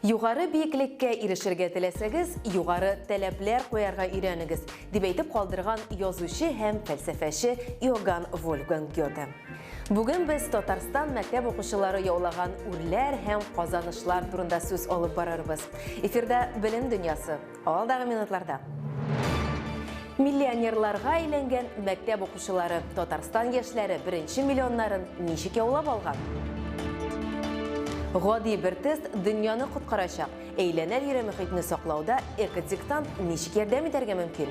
Югары биеклеккә ирешергә теләсәгез, югары таләпләр куярга өйрәнегез, дип әйтеп калдырган язучы һәм фәлсәфәче Иоганн Вольфганг Гёте. Бүген без Татарстан мәктәп укучылары яулаган үрләр һәм казанышлар турында сүз алып барырбыз. Эфирда Белем дөньясы. Алдагы минутларда. Миллионерларга әйләнгән мәктәп укучылары, Татарстан яшьләре беренче миллионнарын ничек яулап алган? Гади бер тест дөньяны коткарачак. Әйләнә-тирә мөхитне саклауда экодиктант ничек ярдәм итәргә мөмкин?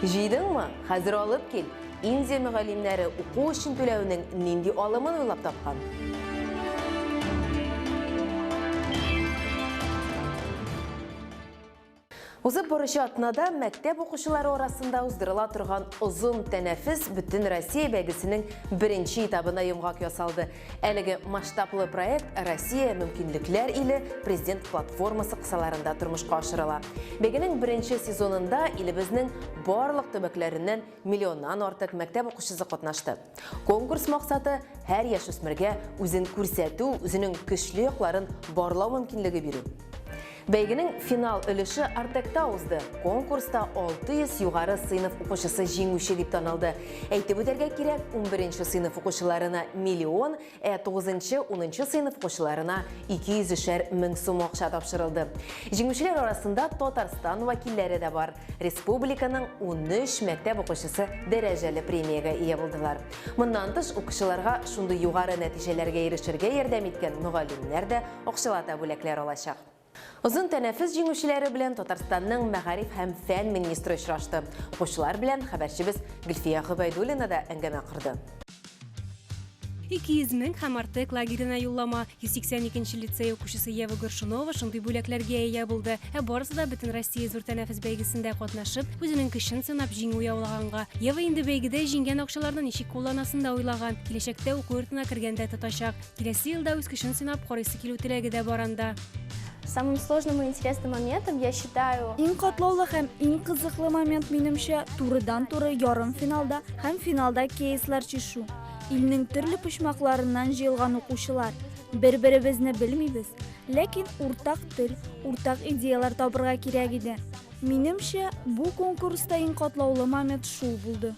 Җыйдыңмы? Хәзер алып кил! Индия мөгаллимнәре уку өчен түләүнең нинди алымын уйлап тапкан? Узып баручы атнада мәктәп укучылары арасында уздырыла торган озын тәнәфес бөтен Россия бәйгесенең беренче этабына йомгак ясалды. Әлеге масштаблы проект Россия мөмкинлекләр иле президент платформасы кысаларында тормышка ашырыла. Бәйгенең беренче сезонында илебезнең барлык төбәкләреннән Миллионнан артык мәктәп укучысы катнашты. Конкурс максаты һәр яшүсмергә үзен күрсәтү, үзенең көчле якларын барлау мөмкинлеге бирү. Бәйгенең финал өлеше Артекта узды. Конкурста 600 югары сыйныф укучысы җиңүче дип танылды. Әйтеп үтәргә кирәк, 11 сыйныф укучыларына миллион, Ә тугызынчы, унынчы сыйныф укучыларына 200 шәр мең сум акча тапшырылды. Җиңүчеләр арасында Татарстан вәкилләре дә бар. Республиканың 13 мәктәп укучысы дәрәҗәле премиягә ия булдылар. Моннан тыш, укучыларга шундый югары нәтиҗәләргә ирешергә ярдәм иткән мөгаллимнәр дә акчалата бүләкләр алачак. Озын тәнәфес җиңүчеләре белән Татарстанның мәгариф һәм фән министры очрашты. Укучылар белән хәбәрчебез Гөлфия Гобәйдуллина да әңгәмә корды. 200 мең һәм Артек лагерена юллама. 182 нче лицей укучысы Ева Горшунова шундый бүләкләргә ия булды. Ә барысы да Бөтенроссия зур тәнәфес бәйгесендә катнашып, үзенең көчен сынап җиңү яулаганга. Ева инде бәйгедә җиңгән акчаларны ничек кулланасын да уйлаган, киләчәктә уку йортына кергәндә тотачак. Киләсе елда үз көчен сынап карыйсы килү теләге дә бар анда. Самым сложным и интересным моментом, я считаю... Иң катлаулы һәм иң кызыклы момент, минемчә, турыдан-туры ярымфиналда һәм финалда кейслар чишү. Илнең төрле почмакларыннан җыелган укучылар. Бер-беребезне белмибез, ләкин уртак тел, уртак идеяләр табырга кирәк иде. Минемчә, бу конкурста иң катлаулы момент шул булды.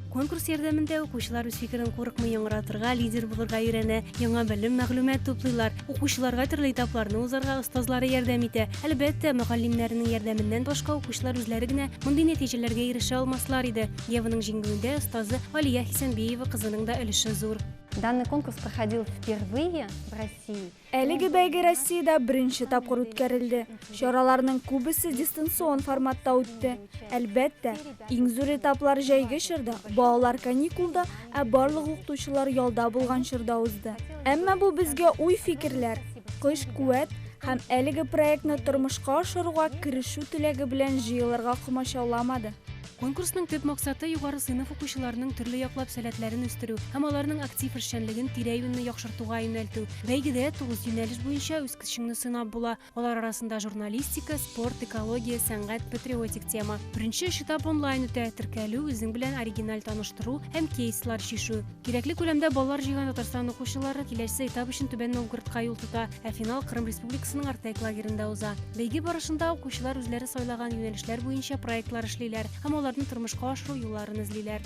Конкурс ярдәмендә укучылар үз фикерен курыкмый яңгыратырга, лидер булырга өйрәнә, яңа белем, мәгълүмат туплыйлар. Укучыларга төрле этапларны узарга остазлары ярдәм итә. Әлбәттә, мөгаллимнәренең ярдәменнән башка укучылар үзләре генә мондый нәтиҗәләргә ирешә алмаслар иде. Еваның җиңүендә остазы Алия Хисәнбиева кызының да өлеше зур. Данный конкурс проходил впервые в России. Әлеге бәйге Россиядә беренче тапкыр үткәрелде. Чараларның күбесе дистанцион форматта үтте. Әлбәттә, иң зур этаплар җәйге чорда, балалар каникулда, ә барлык укытучылар ялда булган чорда узды. Әмма бу безгә уй-фикерләр, көч-куәт һәм әлеге проектны тормышка ашыруга керешү теләге белән җыелырга комачауламады. Конкурсның төп максаты, югары сыйныф укучыларының төрле яклап сәләтләрен үстерү һәм аларның актив эшчәнлеген тирә-юньне яхшыртуга юнәлтү. Бәйгедә тугыз юнәлеш буенча үз көчеңне сынап була. Алар арасында журналистика, спорт, экология, сәнгать, патриотик тема. Беренче өч этап онлайн үтә, теркәлү, үзең белән оригиналь таныштыру һәм кейслар чишү. Кирәкле күләмдә баллар җыйган Татарстан укучылары киләсе этап өчен Түбән Новгородка юл тота, ә финал Кырым Республикасының Артек лагеренда уза. Бәйге барышында укучылар үзләре сайлаган юнәлешләр буенча проектлар эшлиләр һәм аларны тормышка ашыру юлларын эзлиләр.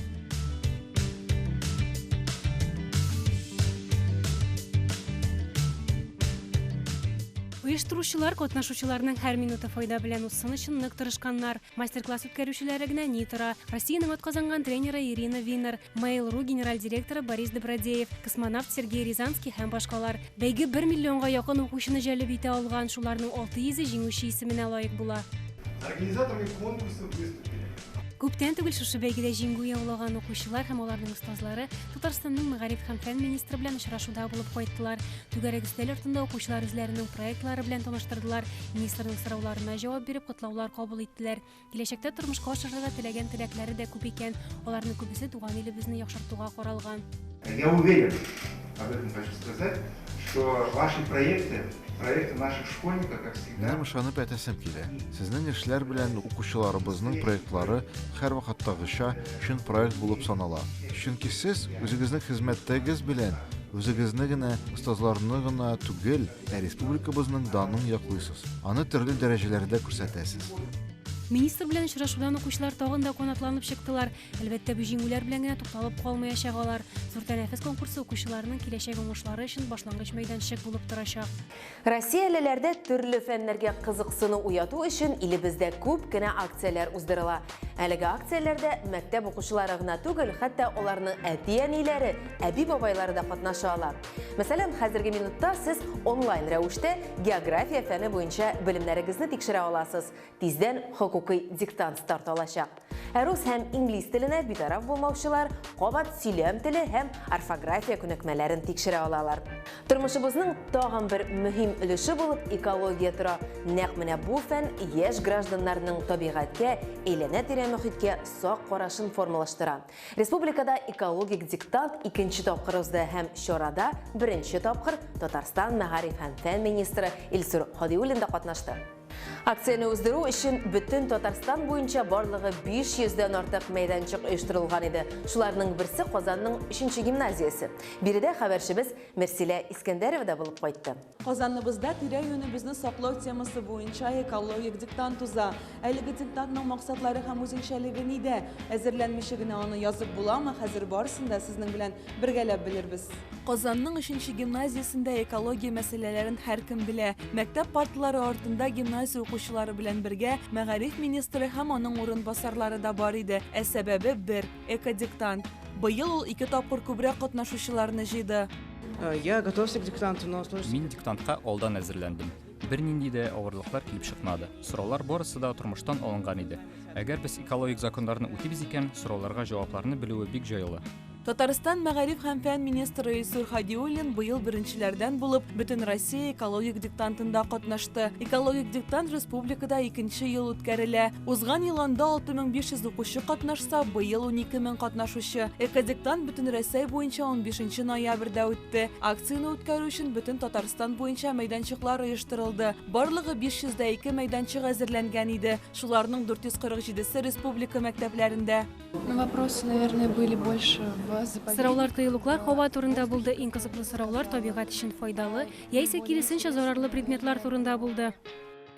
Оештыручылар катнашучыларның һәр минуты файда белән узсын өчен нык тырышканнар. Мастер-класс үткәрүчеләре генә ни тора. Россиянең атказанган тренеры Ирина Винер, Mail.ru генераль директоры Борис Добродеев, космонавт Сергей Рязанский һәм башкалар. Бәйге бер миллионга якын укучыны җәлеп итә алган, шуларның 600-е җиңүче исеменә лаек була. Организаторами конкурса выступили. Күптән түгел шушы бәйгедә җиңү яулаган укучылар һәм аларның остазлары Татарстанның мәгариф һәм фән министры белән очрашуда булып кайттылар. Түгәрәк өстәл артында укучылар үзләренең проектлары белән таныштырдылар, министрның сорауларына җавап биреп, котлаулар кабул иттеләр. Киләчәктә тормышка ашырырга теләгән теләкләре дә күп икән. Аларның күбесе туган илебезне яхшыртуга каралган. Я уверен, об этом хочу сказать, что ваши проекты, проекты наших школьников, как всегда. Минем ышанып әйтәсем килә, сезнең эшләр белән укучыларыбызның проектлары һәрвакыттагыча чын проект булып санала. Чөнки сез үзегезнең хезмәтегез белән. Үзегезне генә, остазларны гына түгел, ә республикабызның данын яклыйсыз. Аны төрле дәрәҗәләрдә күрсәтәсез. Министр белән очрашудан укучылар тагын да канатланып чыктылар. Әлбәттә, бу җиңүләр белән генә тукталып калмаячак алар. Зур тәнәфес конкурсы укучыларның киләчәк уңышлары өчен башлангыч мәйданчык булып торачак. Россиялеләрдә төрле фәннәргә кызыксыну уяту өчен илебездә күп кенә акцияләр уздырыла. Әлеге акцияләрдә мәктәп укучылары гына түгел, хәтта аларның әти-әниләре, әби-бабайлары да катнаша ала. Мәсәлән, хәзерге минутта сез онлайн рәвештә география фәне буенча белемнәрегезне тикшерә аласыз. Тиздән хокукый диктант старт алачак. Ә рус һәм инглиз теленә битараф булмаучылар кабат сөйләм теле һәм орфография күнекмәләрен тикшерә алалар. Тормышыбызның тагын бер мөһим өлеше булып экология тора. Нәкъ менә бу фән яшь гражданнарның табигатькә, әйләнә-тирә мохиткә сак карашын формалаштыра. Республикада экологик диктант икенче тапкыр узды һәм чарада беренче тапкыр Татарстан мәгариф һәм фән министры Илсур Һадиуллин да катнашты. Акцияне уздыру өчен бөтен Татарстан буенча барлыгы 500 дән артык мәйданчык оештырылган иде. Шуларның берсе Казанның 3 гимназиясе. Биредә хәбәрчебез Мерсилә Искәндәрова да булып кайтты. Казаныбызда тирә-юнебезне саклау темасы буенча экологик диктант уза. Әлеге диктантның максатлары һәм үзенчәлеге нидә? Әзерләнмичә генә аны язып буламы? Хәзер барысын да сезнең белән бергәләп белербез. Казанның өченче гимназиясендә экология мәсьәләләрен һәркем белә. Мәктәп парталары артында гимназия укучылары белән бергә мәгариф министры һәм аның урынбасарлары да бар иде. Ә сәбәбе бер, экодиктант. Быел ул ике тапкыр күбрәк катнашучыларны җыйды. Я готовился к диктанту, но сложности... Мин диктантка алдан әзерләндем. Бернинди дә авырлыклар килеп чыкмады. Сораулар барысы да тормыштан алынган иде. Әгәр без экологик законнарны үтибез икән, сорауларга җавапларны белүе бик җайлы. Татарстан мәгариф һәм фән министры Илсур Һадиуллин быел беренчеләрдән булып Бөтенроссия экологик диктантында катнашты. Экологик диктант республикада икенче ел үткәрелә. Узган ел анда 6500 укучы катнашса, быел 12 мең катнашучы. Экодиктант Бөтенрәсәй буенча 15 ноябрьдә үтте. Акцияне үткәрү өчен бөтен Татарстан буенча мәйданчыклар оештырылды. Барлыгы 502 мәйданчык әзерләнгән иде. Шуларның 447-се республика мәктәпләрендә. Ну, вопросы, наверное, были больше в заповедниках. Сораулар тыюлыклар һава турында булды. Иң кызыклы сораулар табигать өчен файдалы, яисә киресенчә зарарлы предметлар турында булды.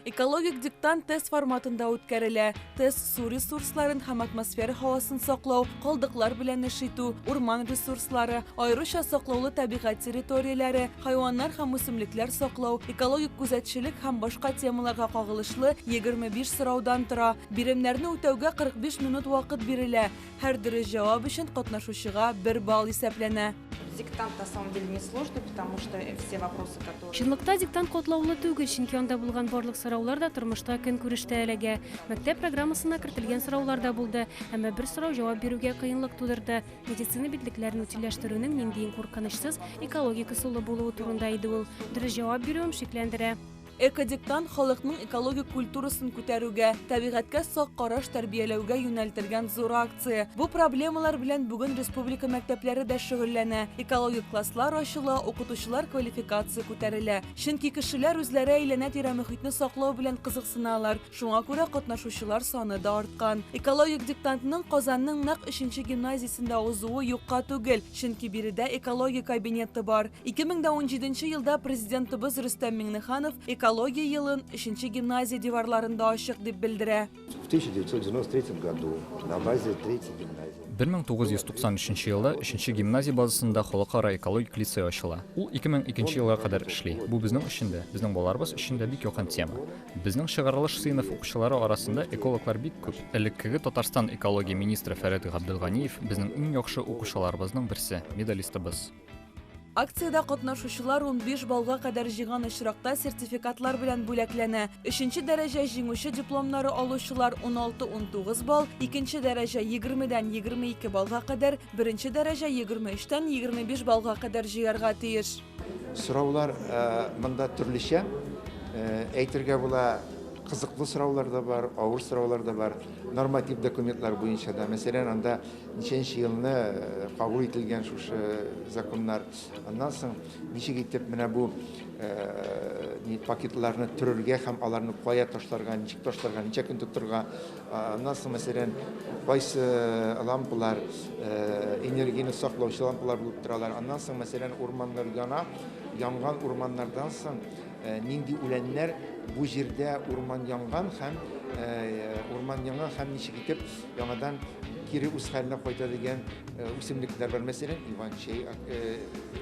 Экологик диктант тест форматында үткәрелә. Тест су ресурсларын һәм атмосфера һавасын саклау, калдыклар белән эш итү, урман ресурслары, аеруча саклаулы табигать территорияләре, хайваннар һәм үсемлекләр саклау, экологик күзәтчелек һәм башка темаларга кагылышлы 25 сораудан тора. Биремнәрне үтәүгә 45 минут вакыт бирелә. Һәр дөрес җавап өчен катнашучыга бер балл исәпләнә. Диктант на самом деле несложный, потому что все вопросы, которые... Чынлыкта диктант катлаулы түгел, чөнки анда булган барлык сораулар да тормышта көнкүрештә эләгә. Мәктәп программасына кертелгән сораулар да булды, әмма бер сорау җавап бирүгә кыенлык тудырды. Медицина битлекләрен утильләштерүнең нинди иң куркынычсыз экологик ысулы булуы турында иде ул. Дөрес җавап бирүем шикләндерә. Экодиктант халыкның экологик культурасын күтәрүгә, табигатькә сак караш тәрбияләүгә юнәлтелгән зур акция. Бу проблемалар белән бүген республика мәктәпләре дә шөгыльләнә. Экологик класслар ачыла, укытучылар квалификация күтәрелә. Чөнки кешеләр үзләре әйләнә-тирә мохитне саклау белән кызыксыналар. Шуңа күрә катнашучылар саны да арткан. Экологик диктантның Казанның нәкъ өченче гимназиясендә узуы юкка түгел, чөнки биредә экология кабинеты бар. 2017 елда Президентыбыз Рөстәм Миңнеханов Экология елын өченче гимназия диварларында ачык дип белдерә. В 1993 году на базе третьей гимназии 1993 елда өченче гимназия базасында Халыкара экологик лицей ачыла. Ул 2002 елга кадәр эшли. Бу безнең өчен дә, безнең балаларыбыз өчен дә бик якын тема. Безнең чыгарылыш сыйныф укучылары арасында экологлар бик күп. Элеккеге Татарстан экология министры Фәрит Габделганиев безнең иң яхшы укучыларыбызның берсе, медалистыбыз. Акциядә катнашучылар 15 баллга кадәр җыйган очракта сертификатлар белән бүләкләнә. Өченче дәрәҗә җиңүче дипломнары алучылар 16-19 балл, икенче дәрәҗә 20-дән 22 баллга кадәр, беренче дәрәҗә 23-тән 25 баллга кадәр җыярга тиеш. Сораулар монда төрлечә. Әйтергә була, Кызыклы сораулар да бар, авыр сораулар да бар. Норматив документлар буенча да, мәсәлән, анда ничәнче елны кабул ителгән шушы законнар. Аннан соң ничек итеп менә бу пакетларны төрергә һәм аларны кая ташларга, ничек ташларга, ничә көн тотырга. Аннан соң, мәсәлән, кайсы лампалар энергияне саклаучы лампалар булып торалар. Аннан соң, мәсәлән, урманнар яна, янган урманнардан соң нинди үләннәр бу җирдә урман янган һәм урман янган һәм ничек итеп яңадан кире үз хәленә кайта дигән үсемлекләр бар. Мәсәлән, иван-чәй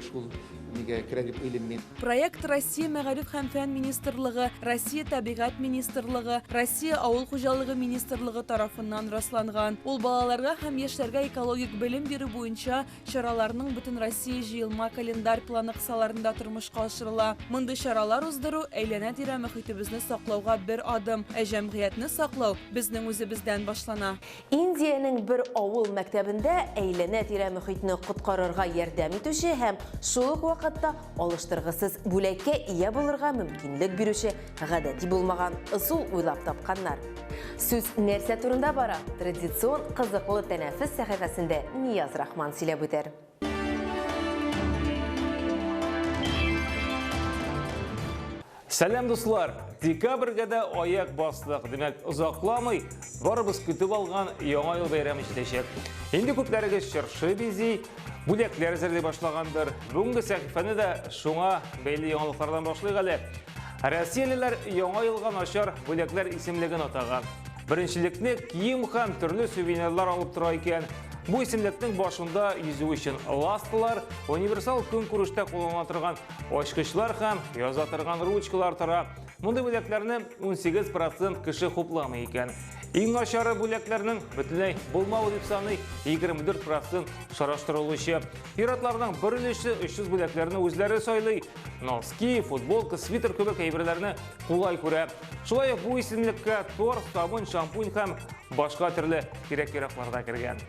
шул нигә керә дип уйлыйм мин. Проект Россия Мәгариф һәм фән министрлыгы, Россия Табигать министрлыгы, Россия Авыл хуҗалыгы министрлыгы тарафыннан расланган. Ул балаларга һәм яшьләргә экологик белем бирү буенча Чараларның Бөтенроссия җыелма календарь планы кысаларында тормышка ашырыла. Мондый чаралар уздыру, әйләнә-тирә мохитебезне саклауга бер адым, ә җәмгыятьне саклау безнең үзебездән башлана. Индиянең бер авыл мәктәбендә әйләнә-тирә мохитне коткарырга ярдәм итүче һәм шул ук вакытта алыштыргысыз бүләккә ия булырга мөмкинлек бирүче гадәти булмаган ысул уйлап тапканнар. Сүз нәрсә турында бара? Традицион кызыклы тәнәфес сәхифәсендә Нияз Рахман сөйләп үтәр. Сәлам, дуслар! Декабрьгә дә аяк бастык. Димәк, озакламый барыбыз көтеп алган Яңа ел бәйрәме җитәчәк. Инде күпләрегез чыршы бизи, бүләкләр әзерли башлагандыр. Бүгенге сәхифәне дә шуңа бәйле яңалыклардан башлыйк әле. Россиялеләр Яңа елга начар бүләкләр исемлеген атаган. Беренчелекне кием һәм төрле сувенирлар алып тора икән. Бу исемлекнең башында йөзү өчен ласталар, универсал көнкүрештә кулланыла торган ачкычлар һәм яза торган ручкалар тора. Мондый бүләкләрне 18% кеше хупламый икән. Иң начары бүләкләрнең бөтенләй булмавы дип саный 24% сораштырылучы. Ир-атларның бер өлеше очсыз бүләкләрне үзләре сайлый. Носки, футболка, свитер кебек әйберләрне кулай күрә. Шулай ук бу исемлеккә торф, сабын, шампунь һәм башка төрле кирәк-яраклар да кергән.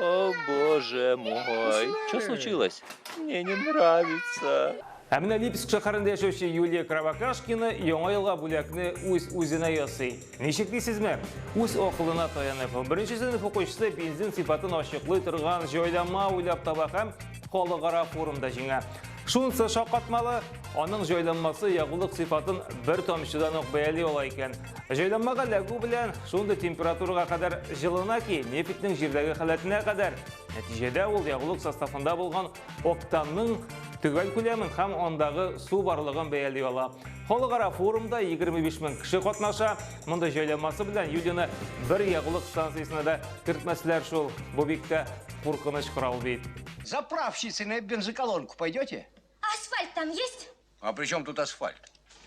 О, боже мой, что случилось? Мне не нравится. Ә менә Липецк шәһәрендә яшәүче Юлия Кровокашкина яңа елга бүләкне үз-үзенә ясый. Ничек дисезме? Үз акылына таянып, беренче сыйныф укучысы бензин сыйфатын ачыклый торган җайланма уйлап таба һәм халыкара форумда җиңә. Шунысы шаккатмалы, аның җайланмасы ягулык сыйфатын бер тамчыдан ук бәяли ала икән. Җайланмага эләгү белән шундый температурага кадәр җылына ки, нефтьнең җирдәге халәтенә кадәр. Нәтиҗәдә ул ягулык составында булган Октанның төгәл күләмен һәм андагы су барлыгын бәяли ала. Халыкара форумда 25 мең кеше катнаша. Мондый җайланмасы белән Юлияне бер ягулык станциясенә дә кертмәсләр шул. Бу бик тә куркыныч корал бит. Заправщицей на бензоколонку пойдете? Асфальт там есть? А при чем тут асфальт?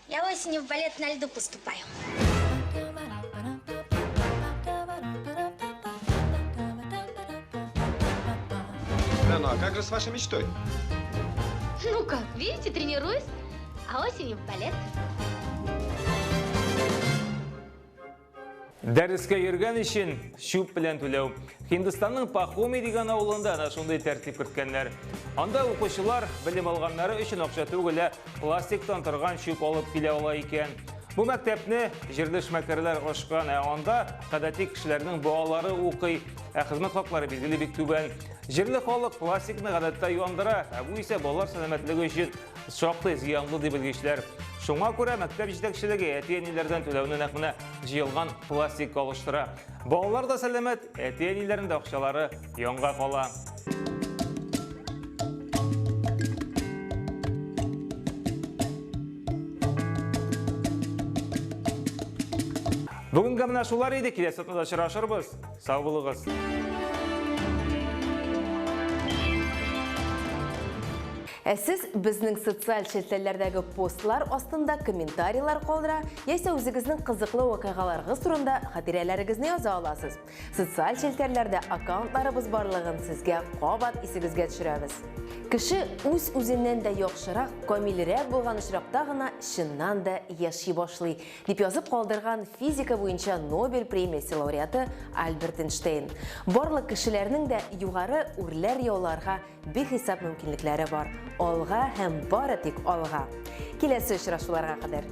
Я осенью в балет на льду поступаю. Да, ну а как же с вашей мечтой? Ну как, видите, тренируюсь, а осенью в балет. Дәрескә йөргән өчен чүп белән түләү. Һиндстанның Пахоми дигән авылында әнә шундый тәртип керткәннәр. Анда укучылар белем алганнары өчен акча түгел, ә пластиктан торган чүп алып килә ала икән. Бу мәктәпне җирле эшмәкәрләр ачкан, ә анда гадәти кешеләрнең балалары укый, ә хезмәт хаклары билгеле бик түбән. Җирле халык пластикны гадәттә яндыра, ә бу исә балалар сәламәтлеге өчен Шактый зыянлы ди белгечләр. Шуңа күрә мәктәп җитәкчелеге әти-әниләрдән түләүне нәкъ менә җыелган пластикка алыштыра. Балалар да сәламәт, әти-әниләрнең дә акчалары янга кала. Бүгенгә менә шулар иде. Киләсе атнада очрашырбыз. Сау булыгыз. Ә сез безнең социаль челтәрләрдәге постлар астында комментарийлар калдыра, яисә үзегезнең кызыклы вакыйгаларыгыз турында хатирәләрегезне яза аласыз. Социаль челтәрләрдә аккаунтларыбыз барлыгын сезгә кабат исегезгә төшерәбез. Кеше үз-үзеннән дә яхшырак, камилрәк булган очракта гына чыннан да яши башлый, дип язып калдырган физика буенча Нобель премиясе лауреаты Альберт Эйнштейн. Барлык кешеләрнең дә югары үрләр яуларга бихисап мөмкинлекләре бар. Алга һәм бары тик алга! Киләсе очрашуларга кадәр!